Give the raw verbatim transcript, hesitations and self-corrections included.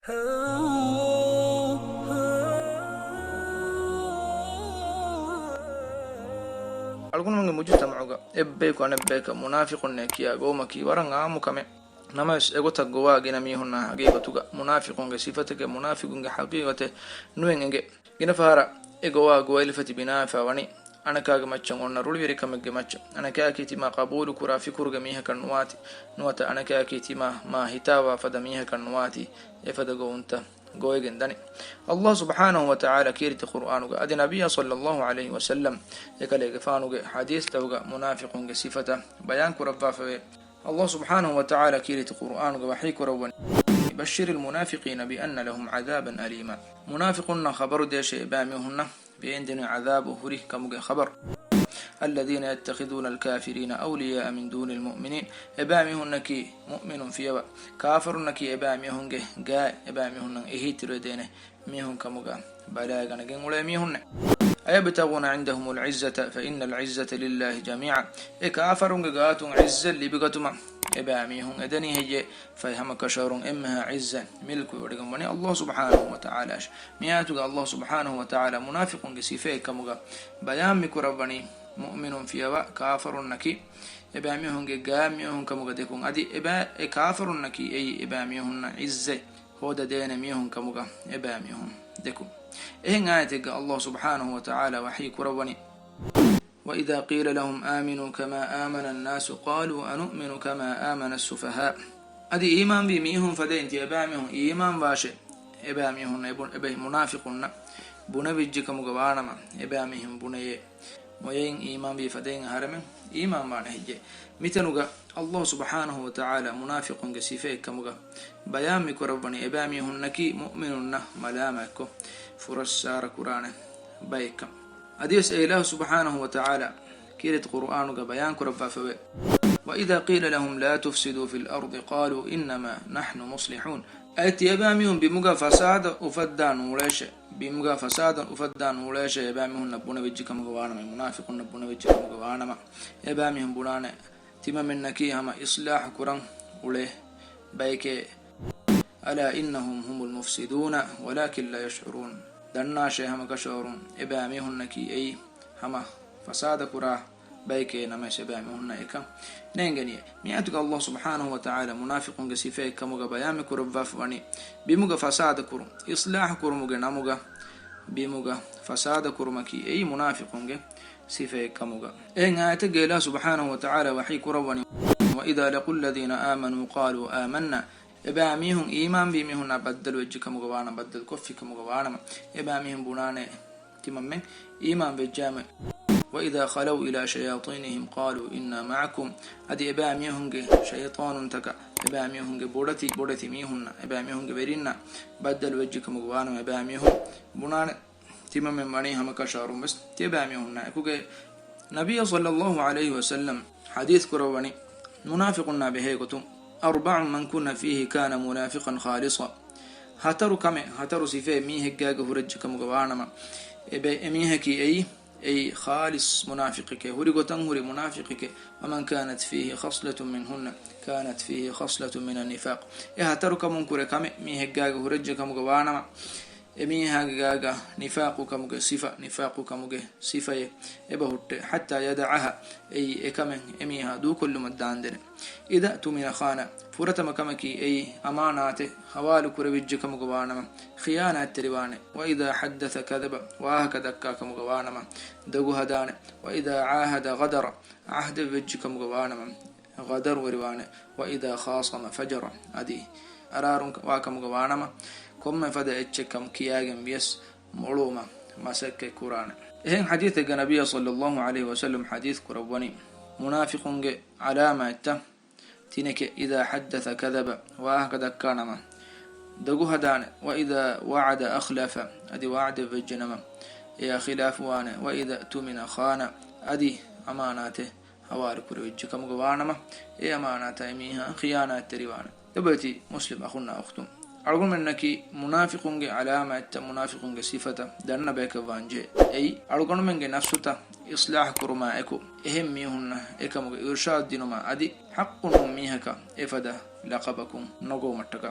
އަޅުގަނޑުމެންގެ މުޖުތަމަޢުގަ އެއްބަޔަކު އަނެއްބަޔަކަށް މުނާފިޤުންނޭ ކިޔާ ގޮވުމަކީ ވަރަށް ޢާއްމު ކަމެއް. ނަމަވެސް، އެގޮތަށް ގޮވާ ގިނަ މީހުންނާ ހަގީގަތުގަ މުނާފިޤުންގެ ސިފަތަކެއް މުނާފިޤުންގެ ހަގީގަތެއް ނުވެން އެނގޭ. ގިނަ ފަހަރަށް އެ ގޮވާ ގޮވައިލިފަތި ބިނާވެފަ ވަނީ، އަނެކާގެ މައްޗަށް އޮންނަ ރުޅިވެރިކަމެއްގެ މައްޗަށް. އަނެކާއަކީ ތިމާ ޤަބޫލުކުރާ ފިކުރުގެ މީހަކަށް ނުވާތީ، ނުވަތަ އަނެކާއަކީ ތިމާ މާ ހިތާވާ ފަދަ މީހަކަށް ނުވާތީ، އެފަދަ ގޮވުންތައް ގޮވެގެން ދަނީ. އައްލާހު ސުބްޙާނަހު ވަ ތަޢާލާ ކީރިތި ޤުރުއާނުގަ އަދި ނަބިއްޔާ ޞައްލައްލާހު ޢަލައިހި ވަސައްލަމް އެކަލޭގެފާނުގެ ޙަދީޘްތަކުގަ މުނާފިޤުންގެ ސިފަތައް ބަޔާން ކުރައްވާފަވޭ. އައްލާހު ސުބްޙާނަހު ވަ ތަޢާލާ ކީރިތި ޤުރުއާނުގަ ވަޙީ ކުރައްވަނީ، بَشِّرِ الْمُنَافِقِينَ بِأَنَّ لَهُمْ عَذَابًا أَلِيمًا. މުނާފިޤުންނަށް ޚަބަރު ދޭށޭ އެބައިމީހުންނަށް ވޭންދެނިވި ޢަޛާބު ހުރި ކަމުގެ ޚަބަރު. الَّذِينَ يَتَّخِذُونَ الْكَافِرِينَ أَوْلِيَاءَ مِنْ دُونِ الْمُؤْمِنِينَ. އެބައިމީހުންނަކީ މުއުމިނުން ފިޔަވާ، ކާފަރުންނަކީ އެބައިމީހުންގެ ގާތް، އެބައިމީހުންނަށް އެހީތެރިވެދޭނެ މީހުން ކަމުގަ ބަލައިގަނެގެން އުޅޭ މީހުންނެއް. أَيَبْتَغُونَ عِنْدَهُمُ الْعِزَّةَ فَإِنَّ الْعِزَّةَ لِلَّهِ جَمِيعًا. އެ ކާފަރުންގެ ގާތުން ޢިއްޒަތް ލިބިގަތުމަށް އެބައިމީހުން އެދެނީ ހެއްޔޭ؟ ފަހެ ހަމަކަށަވަރުން އެންމެހާ ޢިއްޒަތް މިލްކުވެވޮޑިގެންވަނީ އައްލާހު ސުބްޙާނަހު ވަ ތަޢާލާއަށް. މި އާޔަތުގަ އައްލާހު ސުބްޙާނަހު ވަ ތަޢާލާ މުނާފިޤުންގެ ސިފައެއް ކަމުގަ ބަޔާން މިކުރައްވަނީ، މުއުމިނުން ފިޔަވާ ކާފަރުންނަކީ އެބައިމީހުންގެ ގާތް މީހުން ކަމުގަ ދެކުން. އަދި އެބަ-، އެ ކާފަރުންނަކީ އެއީ އެބައިމީހުންނަށް ޢިއްޒަތް ހޯދަދޭނެ މީހުން ކަމުގަ އެބައިމީހުން ދެކުން. އެހެން އާޔަތެއްގަ އައްލާހު ސުބްޙާނަހު ވަ ތަޢާލާ ވަޙީ ކުރައްވަނީ، وَإِذَا قِيلَ لَهُمْ آمِنُوا كَمَا آمَنَ النَّاسُ قَالُوا أَنُؤْمِنُ كَمَا آمَنَ السُّفَهَاءُ. އަދި އީމާންވީ މީހުން ފަދައިން ތިޔަބައިމީހުން އީމާންވާށޭ، އެބައިމީހުން އެބު-، އެބައި މުނާފިޤުންނަށް ބުނެވިއްޖެ ކަމުގަ ވާނަމަ، އެބައިމީހުން ބުނެޔޭ، މޮޔައިން އީމާންވީ ފަދައިން އަހަރެމެން އީމާންވާނެ ހެއްޔޭ؟ މިތަނުގަ އައްލާހު ސުބްޙާނަހު ވަ ތަޢާލާ މުނާފިޤުންގެ ސިފައެއް ކަމުގަ ބަޔާން މިކުރައްވަނީ، އެބައިމީހުންނަކީ މުއުމިނުންނަށް މަލާމާތްކޮށް ފުރައްސާރަ ކުރާނެ ބައެއްކަން. އަދިވެސް އެ އިލާހު ސުބްޙާނަހު ވަ ތަޢާލާ ކީރިތި ޤުރުއާނުގަ ބަޔާން ކުރައްވާފަވޭ، وَإِذَا قِيلَ لَهُمْ لَا تُفْسِدُوا فِي الْأَرْضِ قَالُوا إِنَّمَا نَحْنُ مُصْلِحُونَ. އަދި ތިޔަބައިމީހުން ބިމުގަ ފަސާދަ އުފައްދާ ނޫޅޭށޭ، ބިމުގަ ފަސާދަ އުފައްދާ ނޫޅޭށޭ، އެބައިމީހުންނަށް ބުނެވިއްޖެ ކަމުގަ ވާނަމަ، މުނާފިޤުންނަށް ބުނެވިއްޖެ ކަމުގަ ވާނަމަ، އެބައިމީހުން ބުނާނެ، ތިމަމެންނަކީ ހަމަ އިޞްލާޙު ކުރަން އުޅޭ ބަޔެކޭ. أَلَا إِنَّهُمْ هُمُ الْمُفْسِدُونَ وَلَٰكِنْ لَا يَشْعُرُونَ. ދަންނާށޭ ހަމަކަށަވަރުން އެބައިމީހުންނަކީ އެއީ ހަމަ ފަސާދަކުރާ ބަޔެކޭ، ނަމަވެސް އެބައިމީހުންނަށް އެކަން ނޭނގެނީއޭ. މި އާޔަތުގަ އައްލާހު ސުބްޙާނަހު ވަ ތަޢާލާ މުނާފިޤުންގެ ސިފައެއް ކަމުގަ ބަޔާން މި ކުރައްވާފަ ވަނީ، ބިމުގަ ފަސާދަކުރުން، އިޞްލާޙު ކުރުމުގެ ނަމުގަ ބިމުގަ ފަސާދަކުރުމަކީ އެއީ މުނާފިޤުންގެ ސިފައެއް ކަމުގަ. އެހެން އާޔަތެއްގަ އިލާހު ސުބްޙާނަހު ވަ ތަޢާލާ ވަޙީ ކުރައްވަނީ، وَإِذَا لَقُوا الَّذِينَ آمَنُوا قَالُوا آمَنَّا. އެބައިމީހުން އީމާންވީ މީހުންނާ ބައްދަލުވެއްޖެ ކަމުގަ ވާނަމަ، ބައްދަލު ކޮށްފި ކަމުގަ ވާނަމަ، އެބައިމީހުން ބުނާނެ ތިމަންމެން އީމާން ވެއްޖާމެ. وَإِذَا خَلَوْا إِلَىٰ شَيَاطِينِهِمْ قَالُوا إِنَّا مَعَكُمْ. އަދި އެބައިމީހުންގެ ޝައިޠާނުންތަކަށް، އެބައިމީހުންގެ ބޮޑެތި، ބޮޑެތި މީހުންނަށް، އެބައިމީހުންގެ ވެރިންނަށް ބައްދަލު ވެއްޖެ ކަމުގަ ވާނަމަ، އެބައިމީހުން ބުނާނެ ތިމަމެން ވަނީ ހަމަކަށަވަރުން ވެސް ތިޔަބައިމީހުންނާ އެކުގައި. ނަބިއްޔާ ޞައްލައްލާހު ޢަލައިހި ވަސައްލަމް ޙަދީޘް ކުރައްވަނީ، މުނާފިޤުންނާ ބެހޭގޮތުން، أَرْبَعٌ مَنْ كُنَّ فِيهِ كَانَ مُنَافِقًا خَالِصًا. ހަތަރު ކަމެއް، ހަތަރު ސިފައެއް މީހެއްގާގަ ހުރެއްޖެ ކަމުގަ ވާނަމަ، އެބަ-، އެމީހަކީ އެއީ، އެއީ ޚާލިޞް މުނާފިޤެކޭ، ހުރި ގޮތަށް ހުރި މުނާފިޤެކޭ. وَمَنْ كَانَتْ فِيهِ خَصْلَةٌ مِنْهُنَّ كَانَتْ فِيهِ خَصْلَةٌ مِنَ النِّفَاقِ. އެ ހަތަރު ކަމުން ކުރެ ކަމެއް މީހެއްގާގަ ހުރެއްޖެ ކަމުގަ ވާނަމަ، އެމީހާގެ ގާގަ ނިފާޤު ކަމުގެ ސިފަ، ނިފާޤު ކަމުގެ ސިފައެއް އެބަހުއްޓޭ. حَتَّىٰ يَدَعَهَا، އެއީ އެކަމެއް އެމީހާ ދޫކޮށްލުމަށް ދާންދެނެ. إِذَا اؤْتُمِنَ خَانَ، ފުރަތަމަ ކަމަކީ އެއީ އަމާނާތެއް ހަވާލު ކުރެވިއްޖެ ކަމުގަ ވާނަމަ، ޚިޔާނާތްތެރިވާނެ. وَإِذَا حَدَّثَ كَذَبَ، ވާހަކަ ދައްކާ ކަމުގަ ވާނަމަ، ދޮގު ހަދާނެ. وَإِذَا عَاهَدَ غَدَرَ، ޢަހްދެއް ވެއްޖެ ކަމުގަ ވާނަމަ، ޣަދަރުވެރިވާނެ. وَإِذَا خَاصَمَ فَجَرَ، އަދި އަރާރުން ވާ ކަމުގަ ވާނަމަ، ކޮންމެ ފަދަ އެއްޗެއް ކަމު ކިޔާގެން ވިޔަސް މޮޅުވުމަށް މަސައްކަތް ކުރާނެ. އެހެން ޙަދީޘެއްގަ ނަބިއްޔާ ޞައްލައްލާހު ޢަލައިހި ވަސައްލަމް ޙަދީޘް ކުރައްވަނީ، މުނާފިޤުންގެ ޢަލާމާތްތައް ތިނެކޭ. إِذَا حَدَّثَ كَذَبَ، ވާހަކަ ދައްކާނަމަ ދޮގު ހަދާނެ. وَإِذَا وَعَدَ أَخْلَفَ، އަދި ވަޢުދެއް ވެއްޖެނަމަ އެއާ ޚިލާފުވާނެ. وَإِذَا اؤْتُمِنَ خَانَ، އަދި އަމާނާތެއް ހަވާލު ކުރެވިއްޖެ ކަމުގަ ވާނަމަ، އެ އަމާނާތަށް އެމީހާ ޚިޔާނާތްތެރިވާނެ. ލޮބުވެތި މުސްލިމް އަޚުންނާ އުޚްތުން، އަޅުގަނޑުމެންނަކީ މުނާފިޤުންގެ ޢަލާމާތްތައް، މުނާފިޤުންގެ ސިފަތައް ދަންނަ ބަޔަކަށް ވާންޖެހޭ. އެއީ، އަޅުގަނޑުމެންގެ ނަފްސުތައް އިޞްލާޙު ކުރުމާ އެކު، އެހެން މީހުންނަށް އެކަމުގެ އިރުޝާދު ދިނުމާ އަދި ޙައްޤު ނޫން މީހަކަށް އެފަދަ ލަޤަބަކުން ނުގޮވުމަށްޓަކާ.